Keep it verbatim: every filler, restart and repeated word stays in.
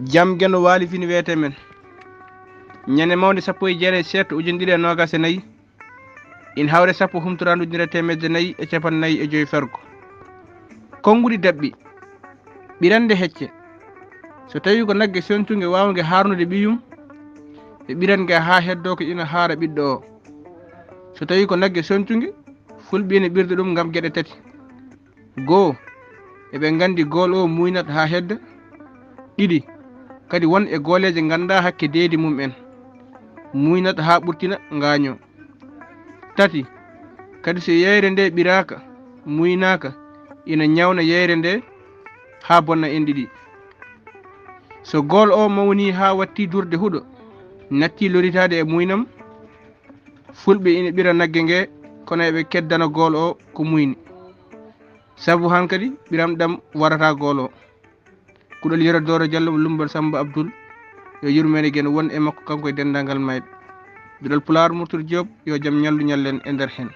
Jam geno waali fini weete men. Ñande mawnde sappo e jeeɗaɗi seeɗto ujine ɗiɗi e noogaas e nayi, ina hawre sappo humtoraandu ujunere teemedde nayi e capanɗe nayi e joy fergo. Konnguɗi daɓɓi. Ɓirande hecce. So tawii ko nagge sontunge waawnge haarnude ɓiyum, ɓe ɓirat nge haa heddoo ko ina haara ɓiɗɗo o. So tawii ko nagge sontunge, fulɓe ina ɓirda ɗum ngam geɗe tati. Goo, eɓe nganndi gool o muynat haa hedda. Ɗiɗi, kadi won e gooleeje nganndaa hakke deedi mum en. Muynat haa ɓurtina ngaañoo. Tati, kadi so yeyre nde ɓiraaka, muynaaka, ina ñawna yeyre nde haa bonna en ɗiɗi. So gool o mawni haa watti durde huɗo, natti loritaade e muynam, fulɓe ina ɓira nagge nge, kono eɓe keddana gool o ko muyni. Sabu hankadi ɓiram ɗam warata gool o. Kuɗol Yero Dooro Jallo mo Lummbal Sammba Abdul, yo yurmeende geno won e makko kanko e denndaangal mayɓe. Duɗal Pulaar Murtude Joob, yo jam ñallu ñallen e nder heen.